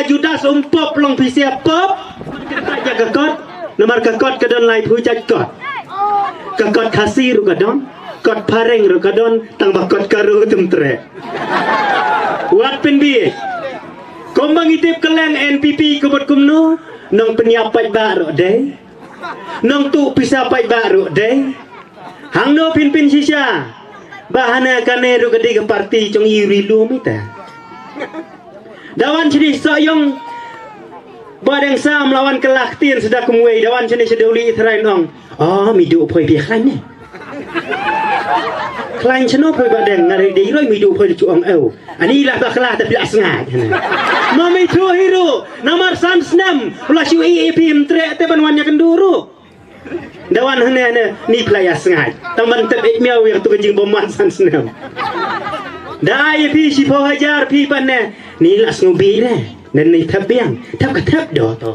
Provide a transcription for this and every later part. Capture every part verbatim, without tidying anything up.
Judas um pop long phi sia pop. Ka kot, namar ka kot ka don laiphew jait kot. Ka kot Khasi ruh ka don, kot Phareng ruh ka don, tang ba kot Garo te ym treh. Wat pynbiej. Kumba ngi tip ka liang N P P ka mut kumno, nongpynïap paidbah ruh dei, nongtuh pisa paidbah ruh dei. Hangno phin pynshisha ba hane kane ruh ka dei ka parti jong i ri lum ita. Da wan shini Sohiong, Bah Deng Sam la wan kylla ktien sha da kumwei, da wan shini sha Dewlieh Thrain ong, "Oh, mi duh phoi phi khlaiñ ne? Khlaiñ shano phoi Bah Deng, nga dei roi mi duh phoi." Shu ong, "Ew, ani lah ba kylla te phi la sngaid." Ma mi thuh hi ruh, namar san snem u la shu ïeh ïa phi, ym treh te ban wan ïakynduh ruh. Da wan hangne ne, ni phi la ïa sngaid. Tang ban tep ïeit miaw ïa katu ka jingbymman san snem. Da ai ïa phi shiphew hajar, phi pat ne, ni la sngewbha re. Nen ni thep biang, thep ka thep doh to.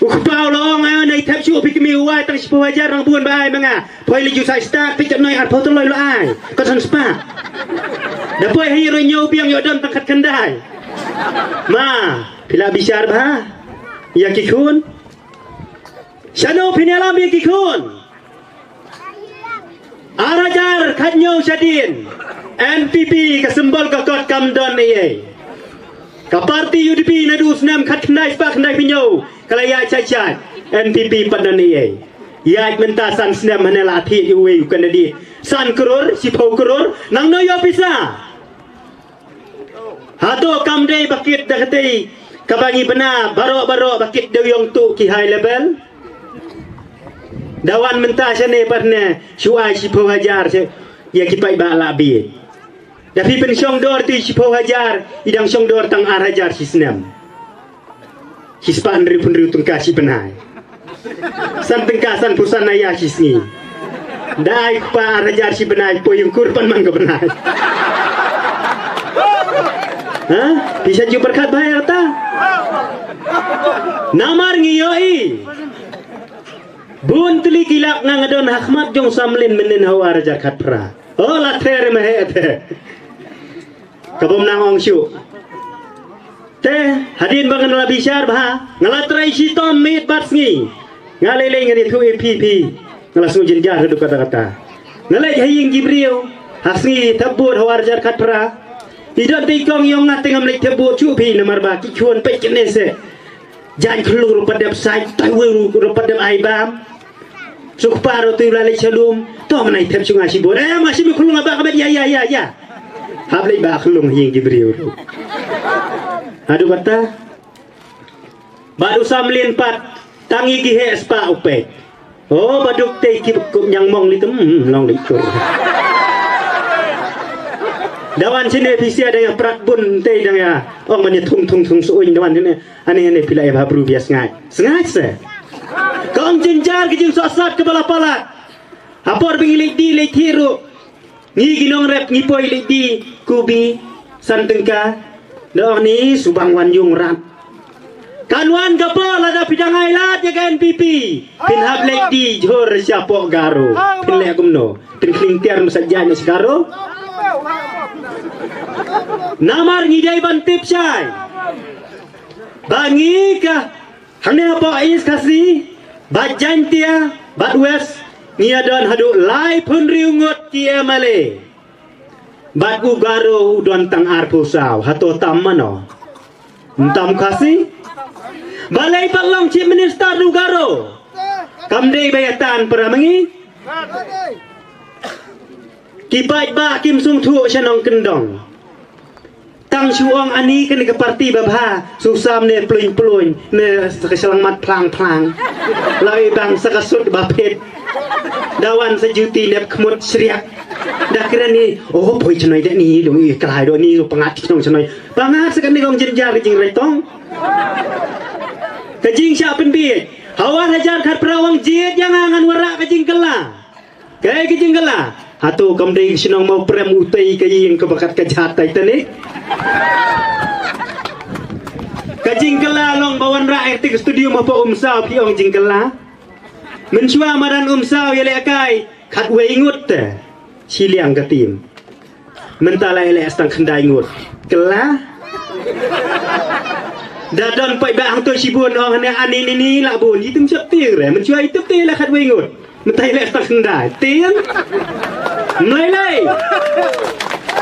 U kpa u la ong, "Ai, ni thep shuh phi kmie, u ai tang shiphew hajar nang bun ba ai ma nga. Phoi leit ju sai stad, phi jot noi arphew tylli u la ai. Ka san spah." Da phoi hi ruh ñiew biang ïoh don tang khatkhyndai. Ma, phi la bishar bha ïa ki khun? Shano phin ïalam ïa ki khun? Ar hajar khathynñiew shadien, N P P ka symbol ka kot kam don ei ei. Ka parti U D P naduh snem khatkhyndai spah khyndaiphew hynñiew ka la ïaid shai shai, N P P pat don ei ei. Ïaid mynta san snem hane la thied uwei u candidate. San klur, shiphew klur, nangno ïoh pisa? Hato kam dei ba kit da katei kaba ngi bna baroh baroh ba kit da u ïong tuh ki high level? Da wan mynta shane pat ne shu ai shiphew hajar sha ïa ki paidbah la bieit. Da phi pynshong dor tu shiphew hajar, i dang shong dor tang ar hajar shi snem. Shi spah hynriewphew hynriew tyngka shi bnai. San tyngka sanphew san aya shi sngi. Da ai kpa ar hajar shi bnai, poi ïung kur pan man ka bnai. Ha? Phi sa ju pyrkhat bha ïa kata. Namar ngi ïohi. Bun tylli ki lak nga nga don ha khmat jong Samlin mynnin ha u ar hajar khatphra. Oh, la ther ma he te. Ka bym nang ong shuh. Te hadien ba nga la bishar bha, nga la trai shitom miet bad sngi. Nga lei lei ngan ïathuh ïa phi phi. Nga la sngewjynjar haduh katta katta. Nga leit ha ïing ki briew, ha sngi thep vote ha u ar hajar khatphra. I don te i kong ïong nga te ngam leit thep vote shuh phi namar ba ki khun peit kane se. Jaiñ khyllung ruh pat dep sait, tai wei ruh pat dep ai bam. Suk paro tu la leit sha lum. To mynai thep shu nga shi bor. Eh, ma shi mi khyllung aba ka bet, ïa, ïa, ïa, ïa. Hap leit ba khyllung ha ïing ki briew ruh. Haduh katta. Bad u Samlin pat tang ïa ki heh spah u peit. Oh, ba duk te ki kup ñiang mong li tum, hmm, long li kur. Da wan shane phi sia dang ïa prat bun te dang ïa ong man ïa thung thung thung suiñ da wan shane. Ane ane phi la ïa bha bru bia sngaid. Sngaid se. Ka ong jynjar ka jingsohsat kaba la palat. Ha por ba ngi leit die leit thied ruh, ngi ki nongrep ngi poi leit die, kubi, san tyngka. Da ong ni subang wan ïung rat. Kan wan ka por lada phi dang ai lad ïa ka N P P, phin hap leit die jhur shapoh Garo. Phin leh kumno? Phin khling tiar masa jaiñ sha Garo. Namar ngi dei ban tip shai ba ngi ka hangne hapoh East Khasi bad Jaintia bad West ngi ïa don haduh laiphew hynriew ngut ki M L A. Bad u Garo u don tang arphew saw, hato tam mano? Ym tam Khasi? Balei pat long Chief Minister u Garo? Kam dei ba ïa tan para ma ngi? Ki paidbah kim sngewthuh sha nongkyndong. Tang shu ong ani kane ka parti ba bha, shu sam ne pluiñ pluiñ, ne sa ka shyllangmat phlang phlang. La i bang sa ka sut ba phit. Da wan sa juti nep khmut shriak. Da kren ni, oh, poi chnoi de ni, dong i klai do ni, pangat chnong chnoi. Pangat sa kane kong jynjar ka jingreitong. Ka jingshah pynbiej. Ha u ar hajar khatphra wan jied ïa nga ngan wanrah ka jingkylla. Kaei ka jingkylla? Hato kam dei ka shnong Mawprem utei ka ïing kaba kat ka jhat Titanic? Ka jingkylla long ba wanrah acting studio hapoh Umsaw phi ong jingkylla. Mynshuwa madan Umsaw ïalehkai khatwei ngut te. Shiliang ka team. Mynta la ïaleh tang khyndai ngut. Kylla? Da don paidbah hangto shibun ong hane ani ni ni la bun itum chap tieng re, men shuwa itum tieng la khat wei ngut. Mynta i leh tak ndai tieng. Mlei lei.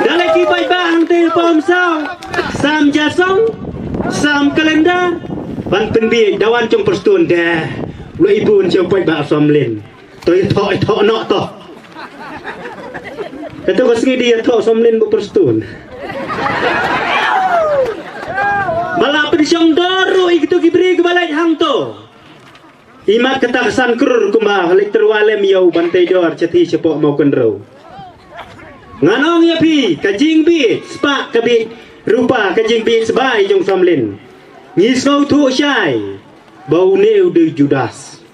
Da lei ki paidbah hangto pom saw. Sam Jasong, Sam Kalenda. Ban pynbiej da wan chong Prestone de. Lo i bun chong paidbah Somlin. To i tho i tho no to. Kato ka sngi di i tho Somlin ba Prestone. Ba la pynshong dor ruh i kito ki briew kiba leit hangto. I mat kata ka san krur kumba ha leit tyrwa lem ïa u ban tei dor chathi shapoh Mawkynrew. Ngan ong ïa phi ka jingbiej spah ka biej rupa ka jingbiej sbai jong Somlin. Ngi sngewthuh shai ba une u dei Judas.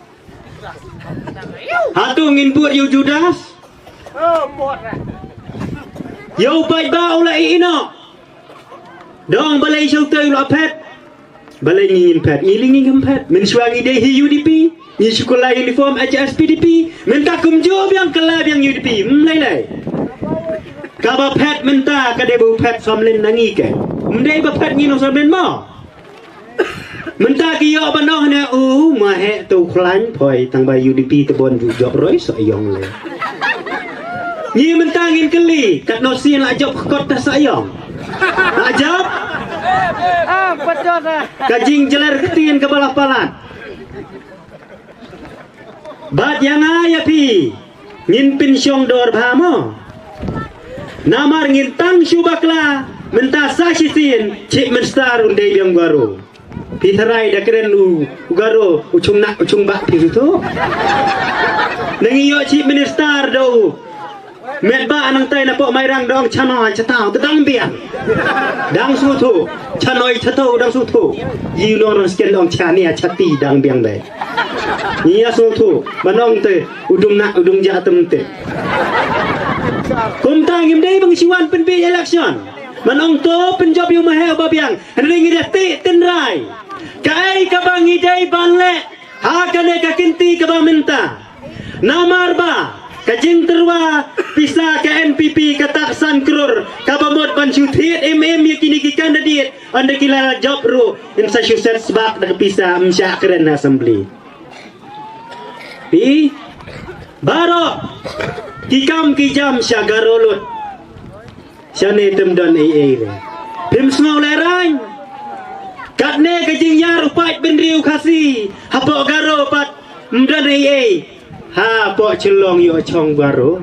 Hato ngin bud ïa u Judas? Ïa u paidbah u la ïeh noh. Dong balei shu tei u la phet. Balei ngi ngin phet? Ngi li ngi ngim phet. Mynshuwa ngi dei hi U D P. Ngi shu kylla uniform H S P D P. Mynta kumjuh biang kylla biang U D P. Mlei lei. Kaba phet mynta ka dei ba u phet Somlin na ngi ke. Ym dei ba phet ngi nong Somlin mo. Mynta ki ïoh ban ong ne u ma heh tu khlaiñ phoi tang ba U D P te bon ju jop roi sa ïong le. Ngi mynta ngin kylli katno sien la jop kot ta sa ïong. La jop. Ah, patut ah. Ka jingjaler ktien ka bala palat. Bad ïa nga ïa phi ngin pynshong dor bha mo. Namar ngin tang shu bakla mynta sa shisien Chief Minister un dei biang Garo. Phi tharai da kren u Garo u chung nak u chung bak phi tu. Nang ïoh Chief Minister do. Met ba nang tai na pok Mairang dong chanoi chatau te dang biang. Dang sngewthuh. Chanoi chatau dang sngewthuh. Yi nor sken dong chania chati dang biang dai. Ïa sngewthuh. Manong te udung nak udung ja tem te. Kumta ngim dei bang siwan pynbit election. Manong to pynjop yu maheu ba biang. Hynrei ngi da ti tynrai. Kaei kaba ngi dei ban leh. Ha kane ka kynti kaba mynta. Namar ba ka jingtyrwa pisa ka N P P ka tak san krur kaba mut ban shu thied em em ïa kine ki candidate ynda ki la jop ruh in sa shu set sbak da ka pisa ym shah kren na assembly. Pi baroh ki kam ki jam sha Garo lut. Shane te ym don ei ei re. Phim sngew lehraiñ. Katne ka jingïar u paid bynriew Khasi hapoh Garo pat ym don ei ei. Hapoh Shillong ïoh chong Garo.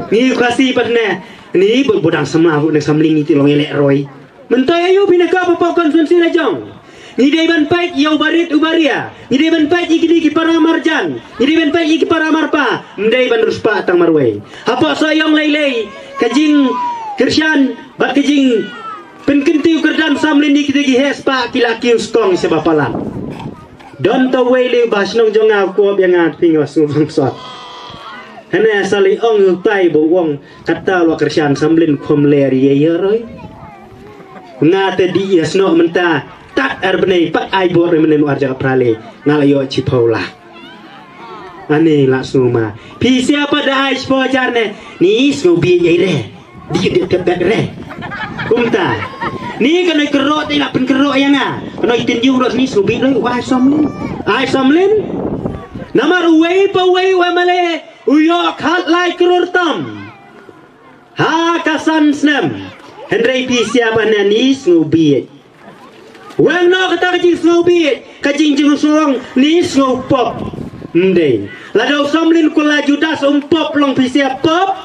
Ngi Khasi pat ne ni bu dang sama bu dang samling ngi ti long ïaleh roi. Mynta ïa yu phi ne ka hapoh constituency la jong. Ngi dei ban peit ïa u barit u baria. Ngi dei ban peit ïa kine ki para marjan. Ngi dei ban peit ïa ki para marpa. Ngi dei ban riewspah tang marwei. Hapoh Sohiong lei lei ka jingkyrshan bad ka jingpynkyntiew kyrdan samlin ïa kito ki heh spah ki la kiew skong sha ba palat. Don tawei lei ba shnong jong nga u kwah biang nga phi nga sngewbang sot. Hane sa lei ong u tai ba u ong kata la kyrshan samlin khom ler ïa ïa roi. Nga te dih ïa snoh mynta. Tat ar bnei pat ai bor mynne ar jaka prale. Nga la ïoh chiphaw la. Ani la sngew ma. Phi sia pat da ai chiphaw hajar ne. Ni sngew bieit ïa i re. Dih dih tep bek re. Kumta. Ni ka noi kyrot ïa la pyn kyrot ïa nga. Ka noi tin yu rot ni sngew bieit roi ai samlin. Ai samlin. Namar uwei pa uwei u M L A u ïoh khat lai krur tam. Ha ka san snem. Hynrei phi sia ba ne ni sngew bieit. Weng noh kata ka jingsngew bieit ka jingjingshong ni sngew pop. Mdei. Lada u samlin kula Judas um pop long phi sia pop.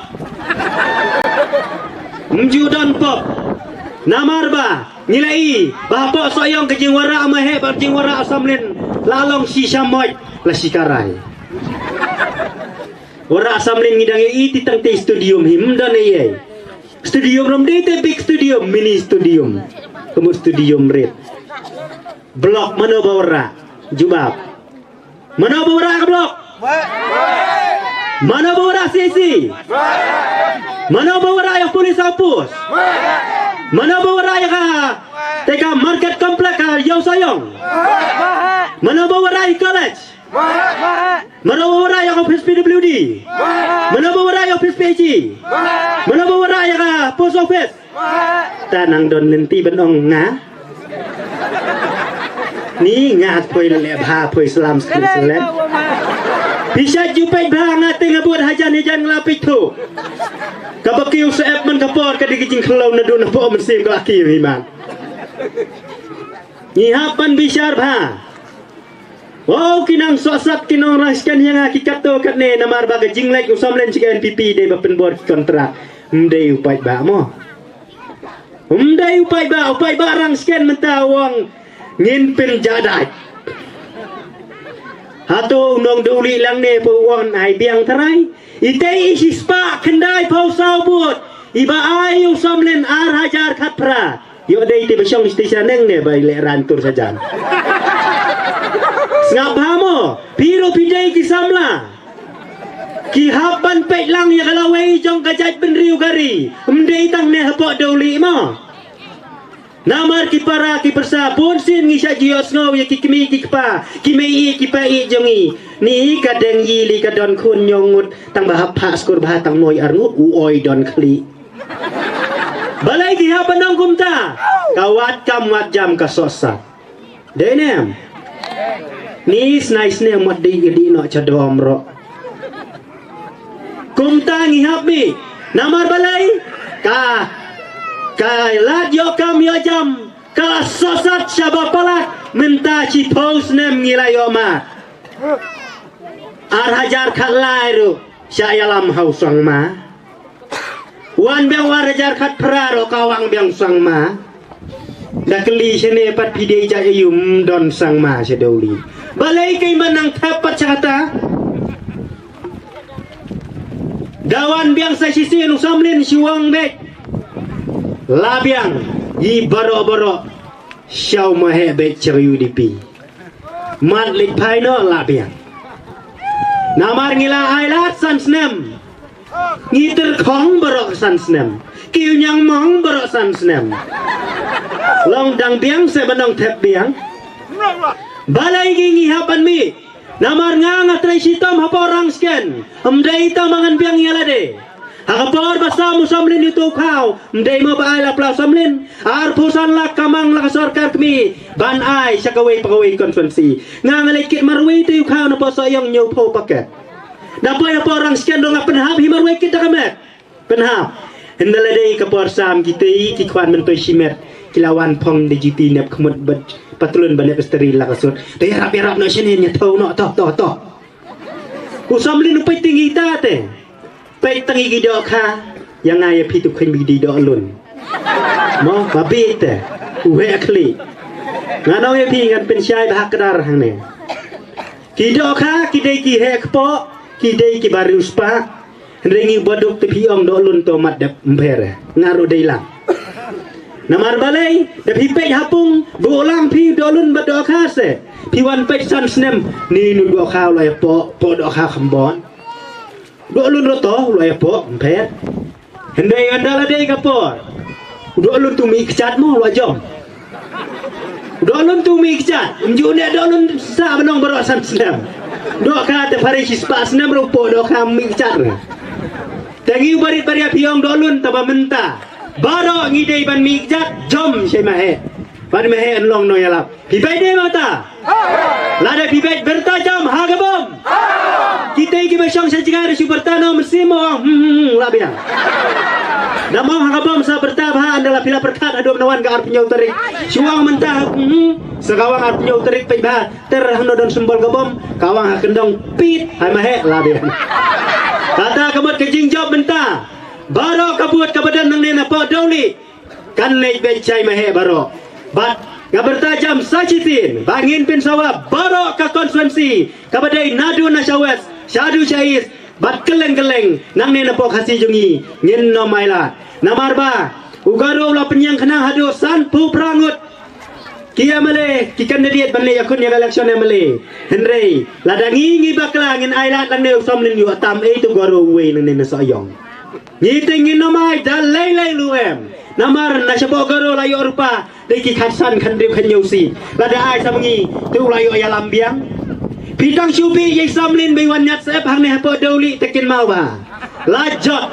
Mju don pop. Namar ba ngi la i ba hapoh Sohiong ka jingwara ma heh ba jingwara u samlin la long shi shamoit la shi karai. Ora samlin ngi dang ïa i ti tang te stadium hi mdon ïa i. Stadium ram dei te big stadium, mini stadium. Kamu stadium rit. Blok mano ba ora jubab. Mano ba ora ka blok. Mano ba ora C C. Mano ba ora ïa police outpost. Mano ba ora ïa ka te ka market complex ka ïa u Sohiong. Mano ba ora ïa college. Mano ba wara ïa ka office P W D. Mano ba wara ïa ka office P H E. Mano ba wara ïa ka post office. Ta nang don lynti ban ong nga. Ni nga poi leh bha poi slam skul selem. Pisa ju peit bha nga te nga bud hajan hajan nga la peit tu. Kaba kiew sa ep man ka por ka dei ka jingkhlaw na dun na po man sim ka la kiew hi man. Ngi hap ban bishar bha. Wow, ki nang sohsat ki nong rang sken ïa nga ki katto katne namar ba ka jinglek u Samlin sha ka N P P dei ba pynbor ki kontrak. Ym dei u paidbah mo. Ym dei u paidbah, u paidbah rang sken mynta u ong ngin pynjah dait. Hato u nong Duli lang ne pa u ong ai biang trai. Itei i shispah khyndai phew saw vote. Iba ai u Samlin ar hajar khatphra. Ïoh dei te ba shong station neng ne ba i leh ran tur sajan. Sngap bha mo, phi ruh phi dei ki samla. Ki hap ban peit lang ïa ka lawei jong ka jaitbynriew ka ri. Ym dei tang ne hapoh Duli mo. Namar ki para ki pyrsa bun sien ngi shah ïohsngew ïa ki kmie ki kpa, ki mei ïeit ki pa ïeit jong ngi. Ni ka deng ïi li ka don khun ñiew ngut tang ba hap phah skur bha tang noi arngut u oi don khlieh. Balei ki hap ban ong kumta? Ka wad kam wad jam ka sohsat. Dei ne em? Ni snai snem wat dei ka dei noh cha dom roh. Kumta ngi hap mih. Namar balei? Ka, ka lad ïoh kam ïoh jam ka la sohsat shaba palat mynta shiphew snem ngi la ïoh mad. Ar hajar khatlai ruh shah ïalam ha u Sangma. Wan biang u ar hajar khatphra ruh ka wan biang Sangma. Da kylli shane pat phi dei jait aïu ym don Sangma sha Duli. Balei kaei ba nang thep pat sha kata? Da wan biang sa shisien u Samlin shu ong beit. La biang i baroh baroh sha u Maheh beit sha U D P. Mat leit phai noh la biang. Namar ngi la ai lad san snem. Ngi tyrkhong baroh san snem. Ki u ñiang mong baroh san snem. Long dang biang se ba nong thep biang. Balei ngi ngi hap ban mih. Namar nga nga trei shitom hapoh rang sken. Ym dei tang ba ngan biang ïa lade. Ha ka por ba sam u Samlin ïa uto u khaw, ym dei mo ba ai la pla u Samlin. Arphew san lak ka mang la ka sorkar kmie ban ai sha kawei pa kawei constituency. Nga nga leit kit marwei te u khaw na poh Sohiong hynñiewphew paket. Na poi na poh rang sken dong nga pynhap hi marwei kit da ka met. Pynhap. Hynda la dei ka por sam kitei ki khwan myntoi shimet ki la wan phong da juti nep khmut bad patlun ba nep steri la ka sut. Te ïarap ïarap noh shane ïa thoh noh toh toh toh. U Samlin u peit tang ita te. Peit tang i ki dohkha. Ïa nga ïa phi tu kheiñ bi ki doh lun. Mo ba bit te. U heh khlieh. Nga nong ïa phi ngan pynshai ba ha kdar hangne. Ki dohkha ki dei ki heh kpoh ki dei ki ba riewspah. Hynrei ngi ba duk te phi ong doh lun to mat dep ym pher. Nga ruh dei lang. Namar balei da phi peit ha pung ba u lang phi doh lun ba dohkha se. Phi wan peit san snem ni nu dohkha u la ïa poh poh dohkha khambon. Doh lun roto u la ïa poh ym pher. Hynrei ynda la dei ka por. Doh lun tu mih kjat mo u la jom. Doh lun tu mih kjat. Ym ju ne doh lun sa ba nong baroh san snem. Dohkha te pharei shispah snem ruh poh dohkha mih kjat re. Te ngi u barit baria phi ong doh lun taba mynta. Baroh ngi dei ban mih kjat jom shei Maheh. Ban Maheh yn long nongïalap. Phi beit ne mata. Lada phi beit byrta jam ha ka bom. Kitei kiba shong sha jngai ruh shu byrta noh mynsiem mo ong. Hmm, hmm, hmm, la biang. Da mo ha ka bom sa byrta bha ynda la phi la pyrkhat haduh ba wan ka arphew hynñiew tarik. Shu ong mynta hmm, hmm, sa ka wan arphew hynñiew tarik peit bha. Ter hangno don symbol ka bom ka wan ha kyndong pit hai Maheh la biang. Kata ka mut ka jingjop mynta. Baroh ka booth kaba don nangne na poh Dawlieh. Kan leit beit shai Maheh baroh. Bad nga byrta jam sa shisien ba ngin pynsawa baroh ka constituency kaba dei naduh na sha west shaduh sha east bad kylleng kylleng nangne na poh Khasi jong ngi ngin nym ailad. Namar ba u Garo u la pynïeng khnang haduh sanphew phra ngut ki M L A ki candidate ban leit ïakhun ïa ka election M L A. Hynrei lada ngi ngi bakla ngin ailad nangne u Samlin ïoh tam ei tu Garo uwei nangne na Sohiong. Ngi te ngin nym ai da lei lei lu em. Namar na shapoh Garo la ïoh rupa dei ki khatsan khathynriew khathynñiew seat. Lada ai sa ma ngi te u la ïoh ïalam biang. Phi tang shu bih ïa i Samlin ba i wan ñiad syep hangne hapoh Dawlieh te kynmaw bha. La jot.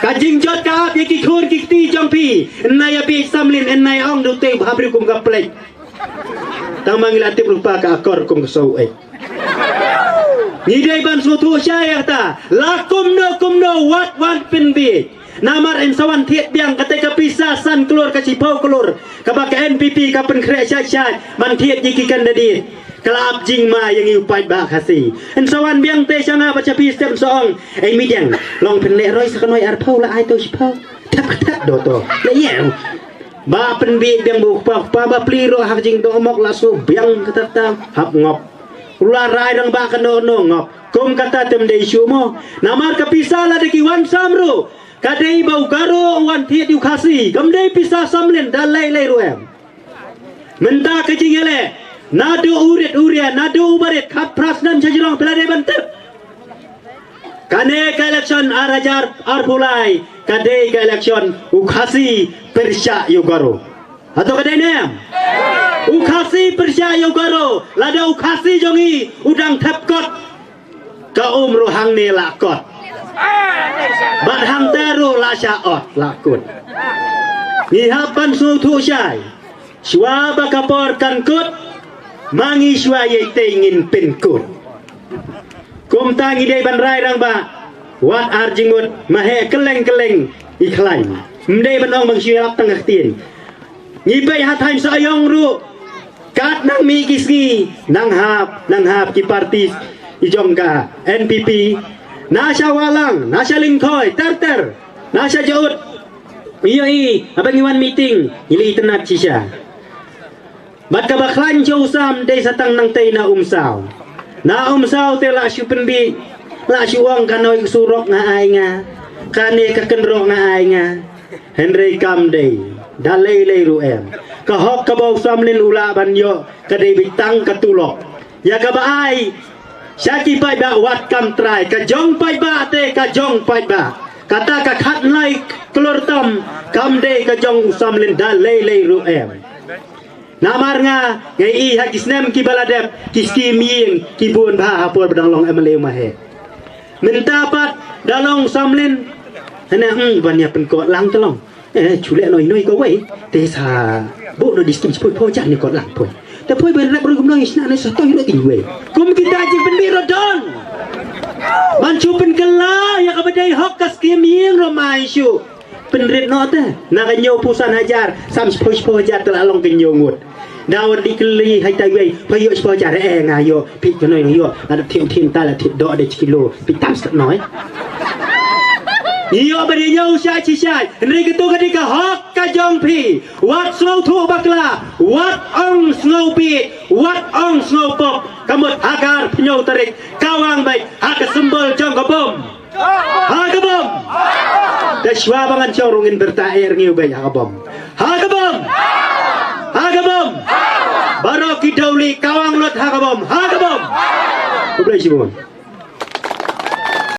Ka jingjot ka ap ïa ki khun ki kti jong phi. Ynda ïa bih i Samlin ynda ïa ong da utei u bhabriew kum ka plek. Tang ma ngi la tip ruh ba ka akor kum ka shu eh. Ngi dei ban sngewthuh shai ïa kata. La kumno kumno wat wan pynbiej. Namar yn sa wan thied biang kata ka pisa san klur ka shiphew klur kaba ka N P P ka pynkhreh shai shai ban thied ïa ki candidate. Ka la ap jingma ïa ngi u paidbah Khasi. Yn sa wan biang te sha nga bad sha phi step sa ong. Ei midiang long pynleh roi sa ka noi arphew la ai to shiphew. Thep thep do to. La ïeng. Ba pynbiej biang ba u kpa kpa ba pli ruh ha ka jingdoh mok la shu biang kata ta hap ngop. U la rai rang ba ka no no ngop. Kum kata tem dei shu mo. Namar ka pisa la da ki wan sam ruh. Ka dei ba u Garo u wan thied ïa u Khasi. Kam dei pisa samlin da lei lei ruh em. Mynta ka jingïaleh. Naduh u rit u ria, naduh u barit, khatphra snem sha jrong phi la dei ban tip. Kane ka election ar hajar arphew lai, ka dei ka election u Khasi pyrshah ïa u Garo. Hato ka dei ne em? U Khasi pyrshah ïa u Garo, lada u Khasi jong ngi u dang thep kot. Ka um ruh hangne la kot. Bad hangta ruh la shah ot, la kut. Ngi hap ban sngewthuh shai. Shuwa ba ka por kan kut, ma ngi shuwa ïa itei ngin pynkut. Kumta ngi dei ban rai rang ba, wat ar jingmut, ma heh kylleng kylleng i khlaiñ. Ym dei ban ong ba ngi shu ïarap tang ha ktien. Ngi peit ha thaiñ Sohiong ruh, kat nang mih ki sngi, nang hap, nang hap ki parti i jong ka N P P, na sha Wahlang, na sha Lyngkhoi, ter ter, na sha Jaud. Ïohi, haba ngi wan meeting, ngi la itynnad shisha. Bad kaba khlaiñ sha u Sam dei sa tang nangtei na Umsaw. Na Umsaw te la shu pynbiej, la shu ong ka noi ka surok nga ai nga. Kane ka kynroh nga ai nga. Hynrei kam dei, da lei lei ruh em. Ka hok kaba u Samlin u lah ban ïoh, ka dei beit tang ka tulop. Ïa kaba ai, sha ki paidbah wat kam trai, ka jong paidbah te ka jong paidbah. Kata ka khatlai klur tam, kam dei ka jong u Samlin da lei lei ruh em. Namar nga, nga i ha ki snem kiba la dep, ki skim ïing, ki bun bha ha por ba dang long M L A u ma heh. Mynta pat, da long Samlin, hana, hmm, ban ïa pynkot lang te long. Eh, shu leh noi noi kawei, te sa, buh noh da ki skim shiphew hajar ne kot lang poi. Te poi ban rep ruh kumno ïa shna ne sa toi ruh ti wei. Kum kita jingpynbiej ruh don. Ban shu pynkylla, ïa kaba dei hok ka skim ïing ruh ma ïa shu. Pynrit noh te. Na ka hynñiewphew san hajar, sam shiphew shiphew hajar te la long ka hynñiew ngut. Da wan dei kylli ha ita iwei, phi ïoh shiphew hajar, eh, nga ïoh, phi ka noi nga ïoh, nga da thied thied ta la thied doh da shi kilo, phi tam sat noi. Ïoh ba dei ñiew shai shi shai, hynrei katu ka dei ka hok ka jong phi, wat sngewthuh bakla, wat ong sngewbieit, wat ong sngewpop, ka mut ha ka arphew hynñiew tarik, ka wang beit, ha ka symbol jong ka bom. Ha ka bom. Te shuwa ba ngan shong ruh ngin pyrta eh rngiew beit ha ka bom. Ha ka bom. Ha ka bom. Baroh ki dawli kawang lut ha ka bom. Ha ka bom. Khublei shibun.